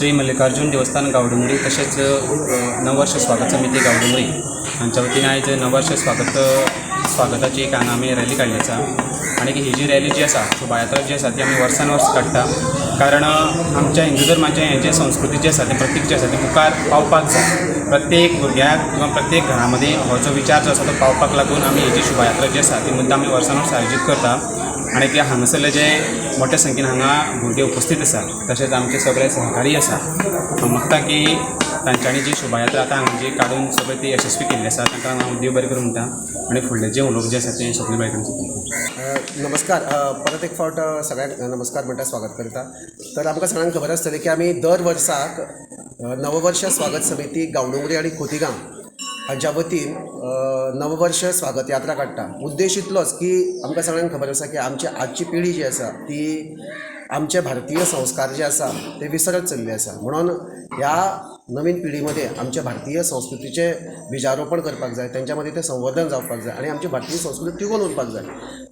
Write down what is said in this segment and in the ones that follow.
श्री मल्लिकार्जून देवस्थान गांवडोंगरी तशेंच नववर्ष स्वागत समिती गांवडोंगरी हांच्या वतीन आयज नववर्ष स्वागताची एक हांगा आमी रॅली काडली आसा. आनी ही जी रॅली जी आसा, शोभायात्रा जी आसा, ती आमी वर्सान वर्स काडटा, कारण आमच्या हिंदू धर्माचें हें जें संस्कृती जी आसा, तें प्रतीक जें आसा, तें मुखार पावपाक जाय. प्रत्येक भुरग्याक किंवा प्रत्येक घरा मदीं हो जो विचार जो आसा तो पावपाक लागून आमी ही जी शोभायात्रा जी आसा ती मुद्दाम आमी वर्सान वर्स आयोजीत करता. आनी ते हांगासरले जे मोठ्या संख्येन हांगा भुरगे उपस्थीत आसा, तशेंच आमचे सगळे सहकारी आसा, हांव मागता की तांच्यांनी जी शोभायात्रा आतां हांगा जी काडून सगळे ती यशस्वी केल्ली आसा, तांकां हांव देव बरें करूं म्हणटा. आनी फुडलें जें उलोवप जें आसा तें स्वप्नील भाई कडेन. नमस्कार, परत एक फावट सगळ्यांक नमस्कार म्हणटा, स्वागत करता. तर आमकां सगळ्यांक खबर आसतलें की आमी दर वर्साक नववर्ष स्वागत समिती गांवडोंगरी आनी खोतीगांव हांच्या वतीन नववर्ष स्वागत यात्रा काडटा. उद्देश इतलोच की आमकां सगळ्यांक खबर आसा की आमची आजची पिढी जी आसा ती आमचे भारतीय संस्कार जे आसा ते विसरत चल्ले आसा. म्हणून ह्या नवीन पिढी मदें आमच्या भारतीय संस्कृतीचें बिजारोपण करपाक जाय, तेंच्या मदीं तें संवर्धन जावपाक जाय आनी आमची भारतीय संस्कृती तिगोवन उरपाक जाय.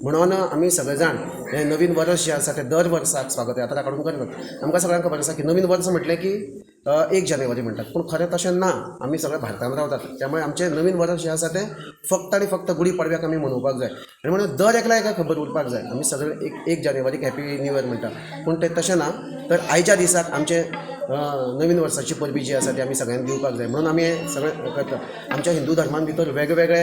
म्हणून आमी सगळे जाण हें नवीन वर्स जें आसा तें दर वर्साक स्वागत यात्रा काडून करतात. आमकां सगळ्यांक खबर आसा की नवीन वर्स म्हटलें की 1 जानेवारी म्हणटात, पूण खरें तशें ना. आमी सगळे भारतान रावतात, त्यामुळे आमचें नवीन वर्स जें आसा तें फक्त आनी फक्त गुडी पाडव्याक आमी मनोवपाक जाय. आनी म्हणून दर एकल्या एका खबर उरपाक जाय. आमी सगळे एक 1 जानेवारीक हॅपी न्यू इयर म्हणटा, पूण तें तशें ना. तर आयच्या दिसाक आमचें नवीन वर्साची परबी जी आसा ती आमी सगळ्यांक दिवपाक जाय, म्हणून आमी हें सगळें करता. आमच्या हिंदू धर्मान भितर वेगवेगळे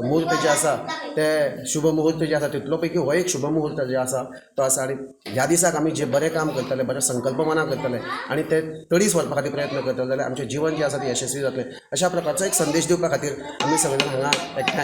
मुहूर्त जे आसा, ते शुभ मुहूर्त जे आसा, तितलो पैकी हो एक शुभ मुहूर्त जे आसा तो आसा. आनी ह्या दिसाक आमी जे बरें काम करतले, बरें संकल्प मनां करतले आनी ते तडीस व्हरपा खातीर प्रयत्न करतले जाल्यार आमचें जिवन जें आसा तें यशस्वी जातलें. अशा प्रकारचो एक संदेश दिवपा खातीर आमी सगळे जाण हांगा एकठांय.